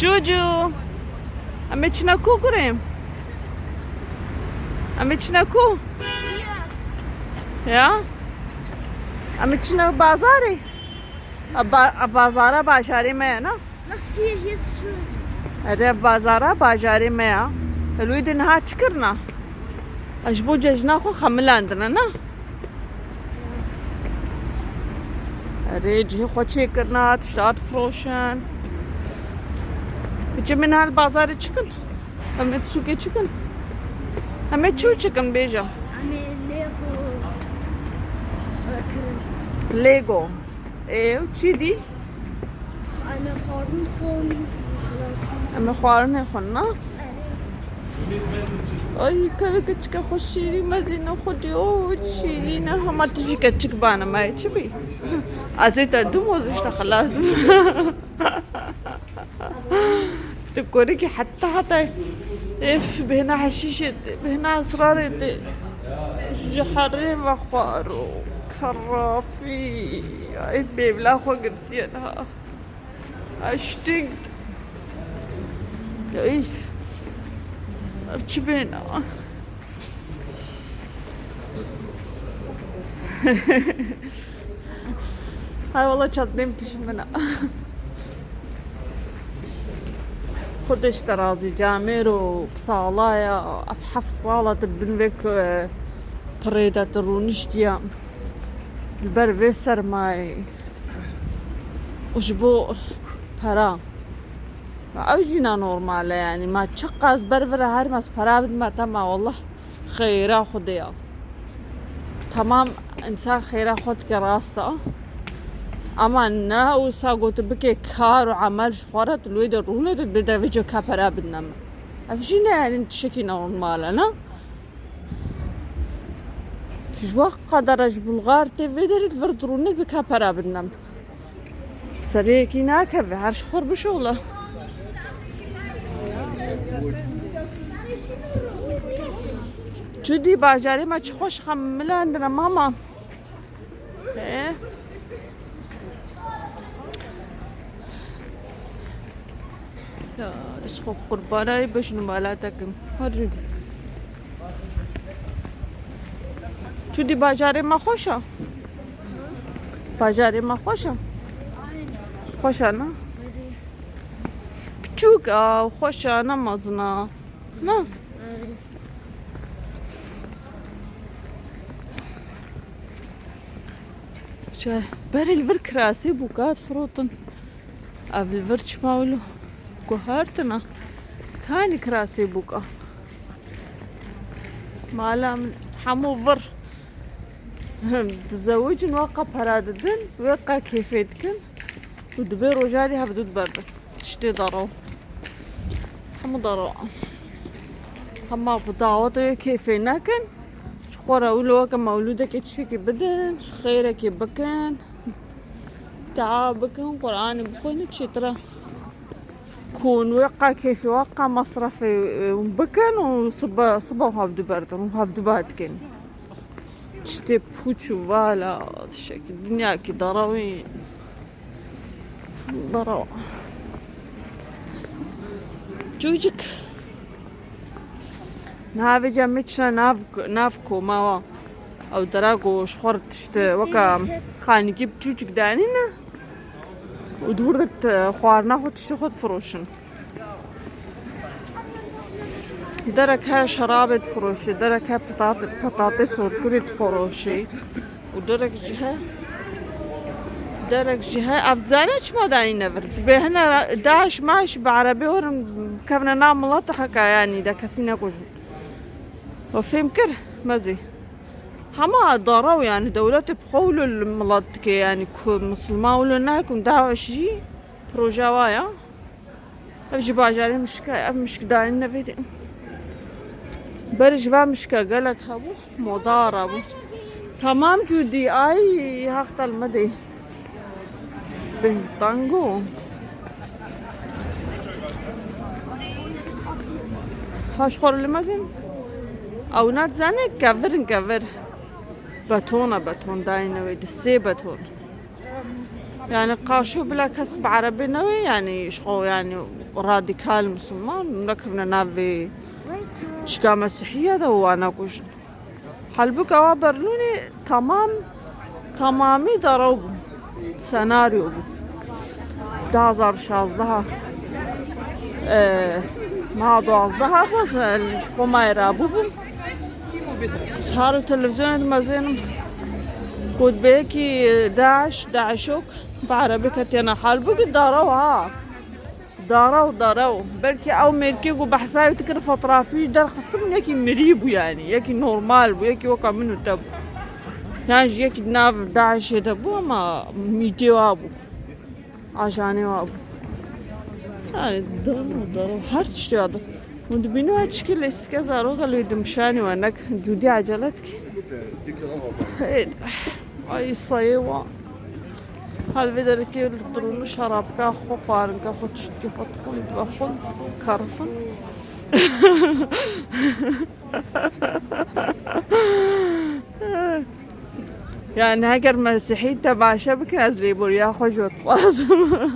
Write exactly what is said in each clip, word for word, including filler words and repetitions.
Cucu. Em ê çine ku kurê? Em ê çine ku? Ya? Em ê çine bazarê? A ba-, a bazara bajarê me ye, na? Nasıl yaşıyorsun? Ere bazara bajarê me ya. Helwê de niha çi kirina? Ez ji bo cejna xwe xemilandine, na? Erê, cihê xwe çêkirina, tişta difiroşin. Piçê min hal bazarê çi kin? Em ê sûkê çi kin? Em ê çi û çi kin bêje? Em ê Lego kirin. Lego. Ê, û çi dî? Em ê xwarin xwin. Em ê xwarinê xwin, na? Ay, kevê keçika xwe şîrî mezîne xwedî, o şîrîne, hema tu jî keçik bane me, çi bî? Ez ê te du moz işte xelas bim. Tu korikî heta heta, êf, bêhna heşîşê tê, bêhna esrarê tê. Ji herê ve xwaro, kerafî. Ay, bêvla xwe girtiye niha. Eşting. Ey. Ev çi bêhna? Hay wala çatnêm pişt min e. Xwedê ji te razî, camêro, sala ya, ev heft sala tu di bin vê ku, e, pirê de tu rûniştiye. Li ber vê sermayê. Û ji bo pera. Ew jî ne normal e, yanî ma çiqas ber vir e, her mes pera bidime te, ma wallah xeyra Xwedê ya. Temam, însan xeyra xwe dike, rast e. Ama ne wisa gotin bike kar û emel ji xwe re, tu li wê de rûne, tu bê de vê cihê pera bidine min. Ev jî ne, yanî tiştekî ne normal e, ne? Tu ji wext qedere ji Bulgar tê vê derê, li vir dirûne bike pera bidine min. Serê yekî nakeve, her ji xwe bişola. Cudî, bajarê me çi xweş xemilandine mama. He? Ya, ez xwe qurbana bejn û mala te kim. Her Cudî. Cudî, bajarê me xweş e? Bajarê me xweş e? Xweş e, ne? Piçûk e, xweş e, ne mezin e. Ne? Şe-, berê li vir kirasê bûka difirotin. Ev li vir çima wilo guhertina. Kanî kirasê bûka. Mala min hemû vir. Dizewicin, weqa pera didin, weqa kêfê dikin. Û dibê rojanî hevdu diberdin. Tiştê daro. Hemû daro. Hema ku dawet wê kêfê nekin. Ji xwe re wilo weke mewlûdekê tiştekî bidin, xêrekê bikin. Dua bikin, Qur'anê bixwînin, çêtir e. Ku hûn wê qe kêfê we qe mesrefê, e, hûn bikin û sibe, sibe hevdu berdin û hevdu ba dikin. Tiştê pûç û vala, tiştekî dinyakî darawî. Dara. Çûcik. Niha vêca me çine nav, nav koma wa. Ew dera ku ji xwe re tişt weke xanîkî bi çûçik danîne. Û di wir de xwarina xwe, tiştê xwe difiroşin. Derek heye şerabê difiroşê, derek heye petat-, petatê sorkurê difiroşê. Û derek jî he, derek jî he, ev dizane çima dayîne vir. Dibê hene DAIŞ maş bi erebê werin bikevine nav milet, heka yanî de kesî nekujin. We fêm kir, mezî. Hema dara û yanî dewletê bi xwe wilo li milet dike, yanî ku misilman wilo nake, DAIŞ jî proje wa ya. Ev jî bajarê mişka ye. Ev mişk danîne vê de. Berê ji van mişka gelek hebû. Modara bû. Tamam Cudî. Ay, heq te li me de. Bih, tango. Ha, ji xwe re li mezin. Ew ne dizane kevir in, kevir. Betona beton dayine wê de. Sê beton. Yani qaşo bila kes bi erebê newê, yani ji xwe, yani radikal musulman nekevne navê çika mesihî ye de û wana kujin. Halbûk ewa Berlûnê tamam, tamamî derew bû. Senaryo bû. Du hazar û şazdeh, e, meha duwazdeh bû, ez li Komayê rabûbûm. Sihar û televizyonê dimezênim. Got bê yekî DAIŞ, DAIŞok bi erebî ketiye ne. Halbûkî derew ha. Derew, derew. Belkî ew mêrkê ku behsa wî dikir, fotografî derxistin, yekî mirî bû yani. Yekî normal bû, yekî weka min û te bû. Yan jî yekî di nav DAIŞê de bû ama mîtê wa bû. Ajanê wa bû. Yani derew, derew. Her tiştê wa de. Hûn dibînin wa çikî lêstike zaroka li wê dimşanî we nek cûdî ecele dikî. Hey, ay sayê wa. Hal vê derekê li durûnû şarabka xwe, xwarinka xwe, tiştikê xwe dixwin, dixwin, kerifin. Yani heger mesihî temaşe bikin, ez lêboriya xwe ji we dixwazim.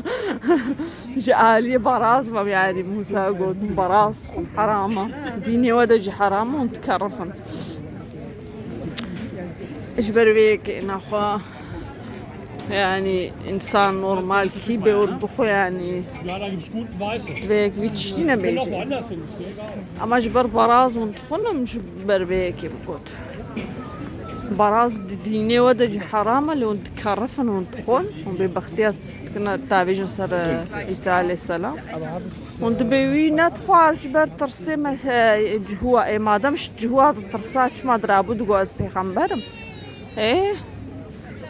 Ji aliyê baraz mam, yani Musa got baraz dixwin, herama. Dînê we de jî herama, hûn dikerifin. Ji ber vê yekê naxwe. Yani insan normal kî bêwr bixwe yani. Divê yek vî tiştî nebêje. Ama ji ber baraz hûn dixwin, em ji ber vê yekê bigot. Baraz di dînê we de jî heram e, lê hûn dikerifin, hûn dixwin, hûn bêbextiya dikine, tavêjin ser, e, Îsa aleyhisselam. Hûn dibê wî nedixwar ji ber tirsê me, e, cihûa, ê madem ji cihûa ditirsa, çima dirabû digot ez pêxember im? Ê?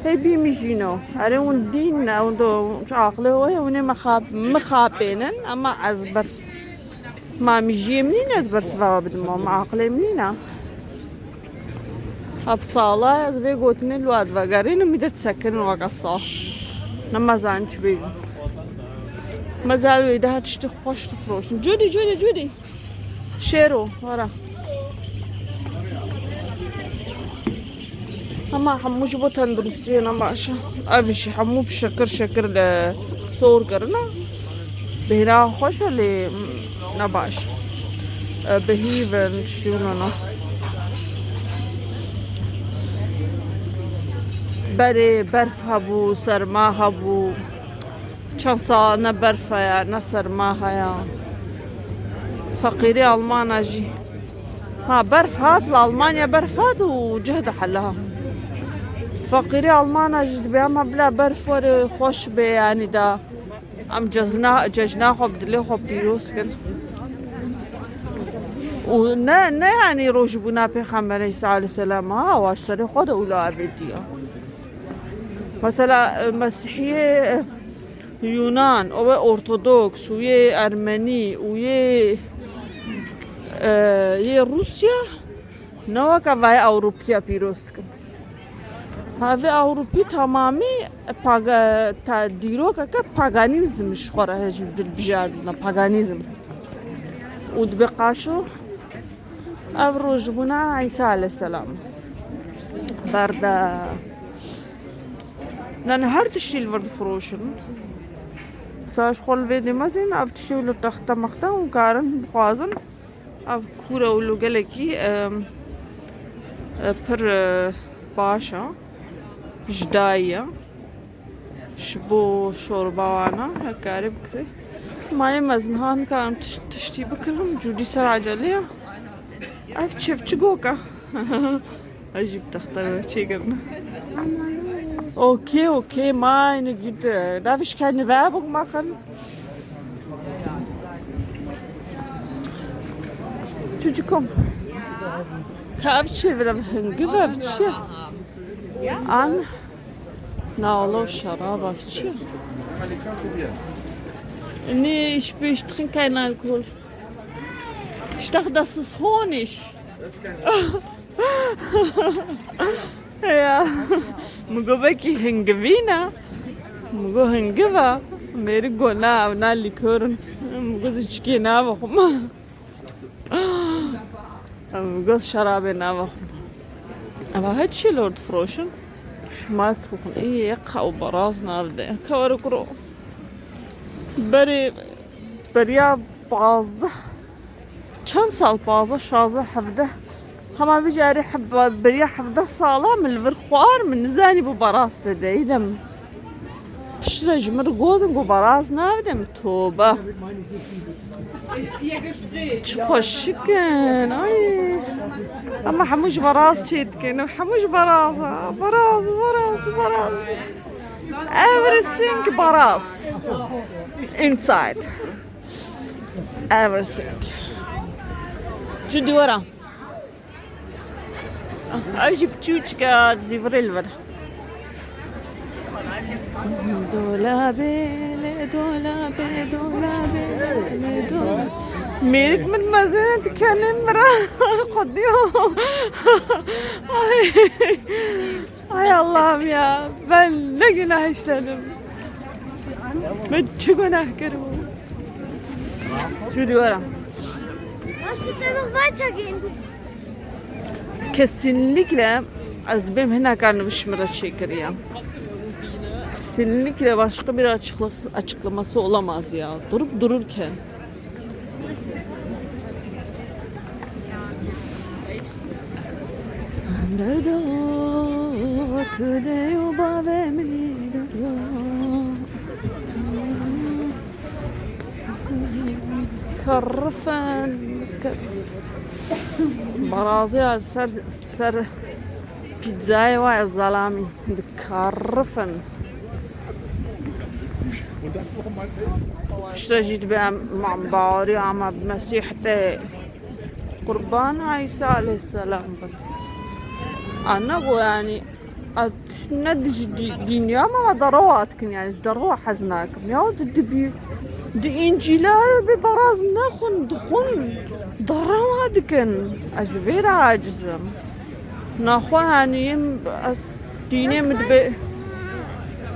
Hê bîmijîno. Erê hûn dîn ne, hûn do, aqilê we ye, hûn ê mixap-, mixapênin, ama ez bers-, ma mijiyê min nîne ez bersiva we bidim, ma aqilê min nîne. Hep sala ez vê gotinê li we divegerînim, min de disekirin weke sal. Nema zanin çi bêjim. Mezal wê daha tiştê xweş difiroşin. Cûdî, Cûdî, Cûdî. Şêro, were. Hema hemû ji bo tenduristiyê ne baş e. Ev jî hemû bi şekir şekir li sor kirine. Bêhna xweş e lê ne baş e. Bi hîv in, tiştî wilo ne. Berê berf hebû, serma hebû. Çend sala ne berf heye, ne serma heye. Feqîrê Almana jî. Ha, berf hat, li Almanya berf hat û cih dihele ha. Feqîrê Almana jî dibê, ama bila berf were xweş bê, yanî da. Em cezna, cejna xwe bi dilê xwe pîroz kin. Û ne, ne yanî rojbûna Pêxemberê Îsa aleyhisselam ha, wa ji serê xwe de wilo avêtiye. Mesela, e, Mesihiyê, e, Yunan, ew ê Ortodoks û yê Ermenî û yê, e, yê Rûsya ne weke vayê Ewropiya pîroz dikin. Ha, vê Ewropî temamî paga-, ta-, dîrokeke paganîzm ji xwe re hejî dilbijardine, paganîzm. Û dibê qaşo ev rojbûna Îsa aleyhisselam berde. Yani her tiştî li vir difiroşin. Sa ji xwe li vê dê mezin, ev tiştî li texte mexte hûn karin bixwazin. Ev kûr e û li gelekî, em, e, pir, e, baş e. Ji dayî ye. Ji bo şorba wana, hekare bikirê. Mayê mezin ha, nikarim tiş-, tiştî bikirim, cûdî ser ecelê ye. Ev çi, çi gok e? Ay, jî bi texte ve çêkirine. Okay, okay, meine Güte. Darf ich keine Werbung machen? Çocuk kom. Ka ev çi, ev hingiv ev çi? An, na, Allah, şerab ev çi? Nee, ich, ich trinke keinen Alkohol. Ich dachte, das ist Honig. Ya. Min got, belkî hingivî ne. Min got, hingiv e. Mêrik got, na, ev na lîkor in. Min got, ez çikê navexwim. Min got, şerabê navexwim. Eva her çi lor difiroşin. Schmalzkuchen. Î, yeqa û baraz navde. Kawere kuro. Berê, beriya pazdeh. Çend sal? Pazdeh, şazdeh, hevdeh. Hema vî carê heb-, beriya hevdeh sala min li vir xwar, min nizanî bû baraz te de. Îdem. Piştre ji min re gotin ku baraz navde min. Tobe. Çi xweşik in. Ay. Ama hemû ji baraz çê dikin. Hemû ji baraz. Baraz, baraz, baraz. Everything baraz. Inside. Everything. Ji dû were. Ew jî piçûçik e, dizîvirê li vir. Dolabê, lê dolabê, dolabê, lê dolabê. Mêrik min mezin dikenê min re. Xwediyo. Ay. Ay Allah'ım ya. Ben ne günah işledim. Ben çi günah kirdim. Şu duvara. Hast du es einfach weitergehen? Kesinlikle ez bêm hineka nivişmira çêkiriye. Kesinlikle başka bir açıklası, açıklaması olamaz ya. Durup dururken. Derdo tu de û bavê min î derdo. Kerifin. Barazê ser, ser pîzzayê wa ye zelamî. Dikerifin. Piştre jî dibe em, Mam Bawarî ama bi Mesîh tê. Qurban Îsa aleyhisselam bin. A ne go yani, a tişt ne dij dî-, dînî ama a derewa dikin yani, ji derewa hez nakim. Ya di, di bi-, di Încîla bê baraz nexwin, dixwin, derewa dikin. Ez ji vê re aciz im. Naxwe hanî yim ez dînê min dibe.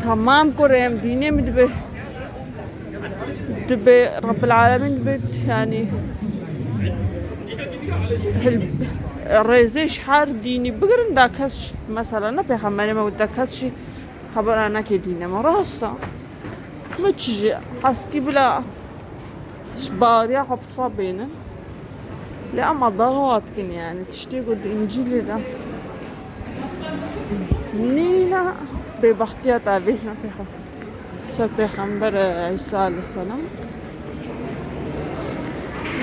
Tamam kurê em dînê min dibe. Dibe Rabbil Alemin dibe yani hil-, rêzê ji her dînî bigirin da kes mesela ne pêxemberê me da kes jî xebera neke dînê me. Rast e. Me çi jî heskî bila ji bariya xwe pisa bênin. Lê ema dawa dikin yani tiştê ku di Încîlê de nîne bêbextiya te vêjine pêxem-, ser pêxember Îsa aleyhisselam.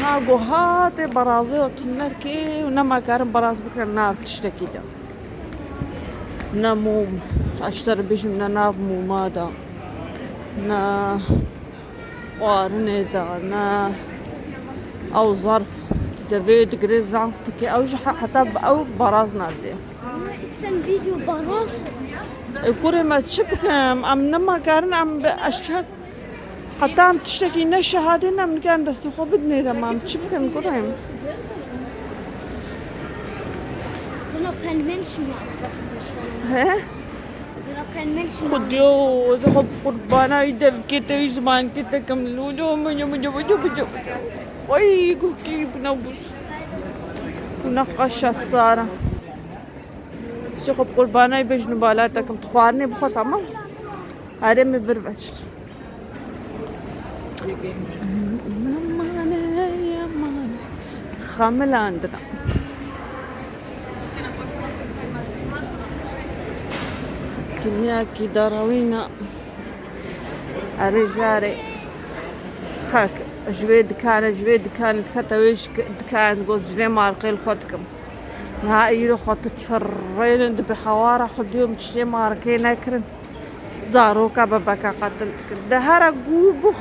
Na ku hatê berazê û tunerkê û nema karin beraz bikin nav tiştekî de. Ne mûm, ez ji te re bêjim ne nav mûma de, ne xwarinê de, ne ew zarf, tu devê digirê zanf dikê, ew jî he-, heta bi ew baraz nadê. Ama îstem vîdeo baraz. E, kurê me çi bikim? Em nema karin, em bi eşek Heta em tiştekî neşehadîn em nikarin destê xwe bidinê de, ma em çi bikin kurê min? Gelo kein Mensch mehr anfassen, der Schweine. He? Gelo kein Mensch mehr. Xwedî, ez ê xwe bi qurbana wî devkê te, wî zimankê te kim. Lûlû, mucu, mucu, mucu, mucu, mucu. Ay, guhkî bine bûs. Kuna qaşa sara. Ji xwe bi qurbana wî bêjin bala te kim. Tu xwarinê bixwe, tamam? Erê min vir veçir. Aman ey aman. Xemilandina. Dinyakî darawîna. Erê jarê. Xelk ji vê dikane, ji vê dikane dikete wê ji dikan got ji lê marqê li xwe dikim. Niha îro xwe tu çirrênin dibe hewara xwe diyo min tiştê markê nekirin. Zaroka bebeka qetil dikin. De here gû bix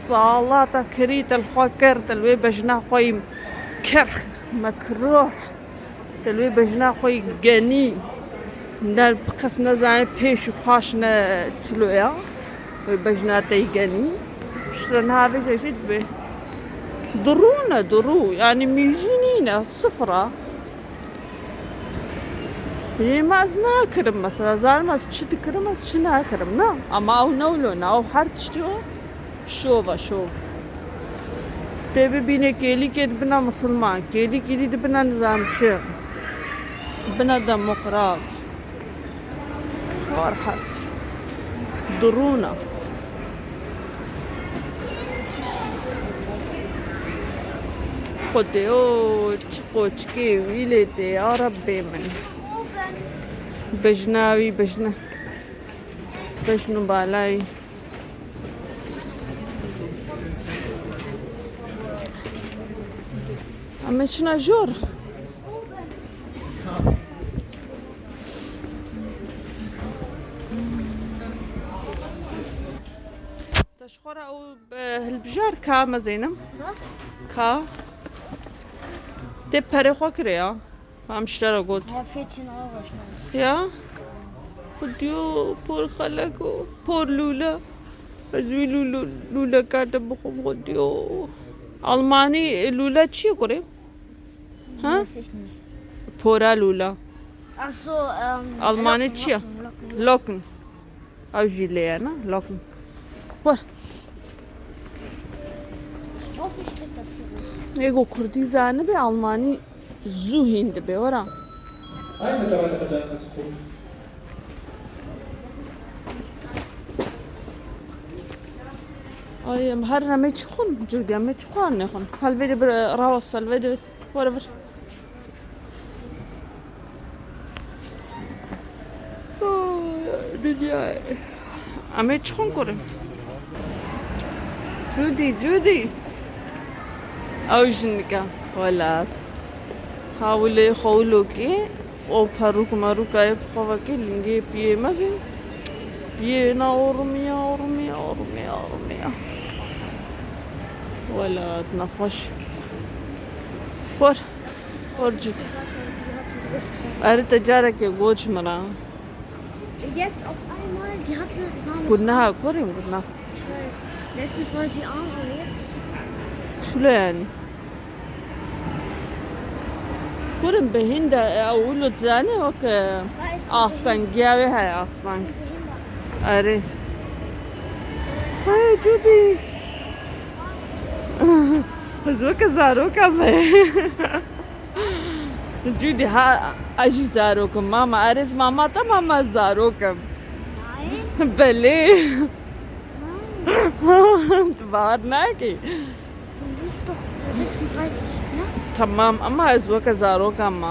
salata kirî te li xwe kir, te li wê bejna xwe yî kerh, mekruh, te li wê bejna xwe yî genî. Ne kes nezane pêş û paş ne çilo ya. Wê bejna te yî genî. Piştre niha vêje jî dibe. Durû ne durû. Yani mîjî nîne. Sifir a. Ê, me ez nakirim mesela, zanim ez çi dikirim, ez çi nakirim, na. Ama ew ne wilo ne, ew her tiştî o şov e, şov. Tê bibîne kêlîkê dibine misilman, kêlîkî dî dibine nizam çi, bine demokrat. Var hers. Durûna. Xwedê o çi qoçkê wî lê tê ya Rebbê min. Bejna wî bejna. Bejn û balayî. Em ê çina jor. Te ji xwe re ew, e, hilbijart ka, me zênim. Nasıl? Ka. Tê perê xwe kire ya. Em ji te re got. Afiyet olsun, hoş geldiniz. Ya. Xudiyo, por xelek û por lûle. Ez wî lûle, lûleka te bixwim, xudiyo. Almanî lûle çi ye kurê? Ha? Weiß ich nicht. Pora lûle. Ach so, ähm, Almanî çi ye? Locken, Locken. Locken. Ew jî lê ye, ne? Locken. War. Ich hoffe, ich krieg das so gut. Ê ku kurdî zanibe, almanî zû hîn dibe, wera. Ay, em her ne me çi xwin, Cûdî, em me çi xwarinê xwin. Hel vê de bir, rawesta, hel vê de, whatever. Ay, dinya. Em ê çi xwin kurim? Cûdî, Cûdî. Ew jinik e, welat. Hawilê xewilokê, o perûk merûka yê bi xwe vekê, lingê piyê mezin. Piyê na ormiya, ormiya, ormiya, ormiya. Welat, nexweş. War. Orcik. Erê te carekê got ji min re. Jetzt auf einmal, die hatte gar nicht. Gunaha, kurê min, gunaha. Ich weiß. Letztens war sie arm und jetzt. Şule yani. Kurê min, bêhîn de, e, ew wilo dizane wek, e, astengiya wê heye, asteng. Erê. Hey, Cûdî. Ez weke zaroka me. Cûdî, ha, ez jî zarok im, mama. Erê, ez mama te, mama, ez zarok im. Nein. Belê. Nein. Tu bahar nakî. Du bist doch sechsunddreißig, ne? Tamam, ama ez weke zaroka me.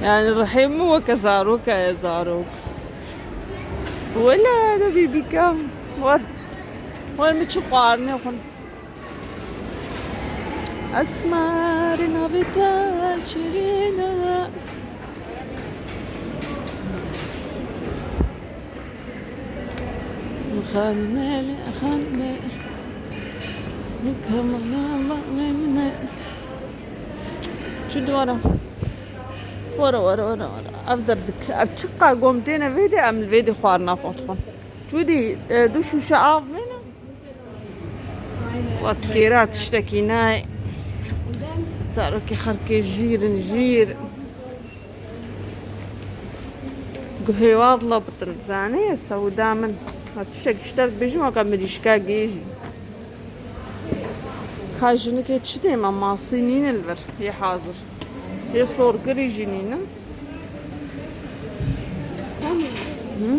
Yani rihê min weke zaroka ye, zarok. Wele de bîbîka. War. War, min çi xwarinê xwin. Esmerê navê te şirîn e. Xanme, xanme. Kamana bak memne. Çi duvara? Wara, wara, wara, wara. Ev derdik. Ev çiqa gom têne vê de, em li vê de xwarina xwe dixwin. Cûdî, e, du şûşe av bêne. Wat kêra tiştekî nayê. Zarokê xelkê jîr in, jîr. Guhê wadla bitin, zanê, sewda min. Ha, tiştek ji te dibêjim, weke mirîşka gê jî. Ka jinikê çi dê me, masî nînin li vir, yê hazir. Yê sorgirî jî nînin. Hı?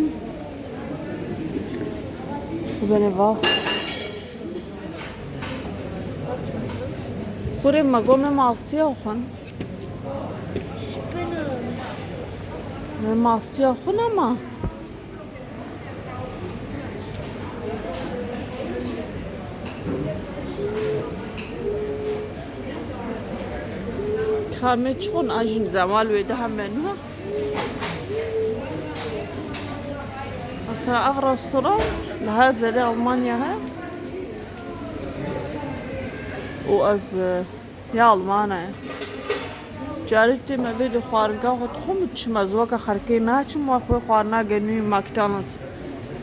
Bene va. Kurê me, gome masiya xwin. Me masiya xwin ama. Ka me çi xwin, a jî zemal wê de heme nû. Mesela ev restoran li her derê Almanya heye. Û ez, e, ya Almana ye. Carê tê me vê de xwaringa xwe dixwim û diçim, ez weke xelkê naçim, we xwê xwarina genûyî McDonald's.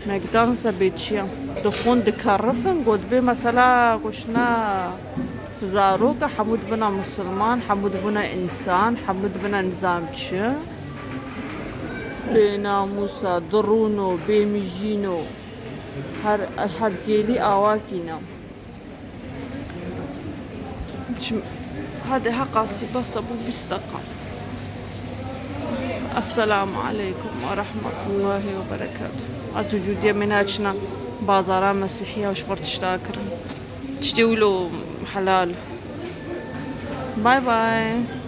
McDonald's e bê çi ye. Dixwin dikerifin, got bê mesela goşna zarok e, hemû dibina musulman, hemû dibina însan, hemû dibina nizam çi. Bênamûs e, dirûn o, bêmijîn o. Her, her gêlî awakî ne. Çim, hadi heqasî bes e, bû bîst deqa. Esselamu aleykum ve rahmetullahi ve berekatuh. Ez û Cûdiyê min çine bazara Mesîhiya ji xwe tişta kirin. Tiştê wilo helal. Bye bye.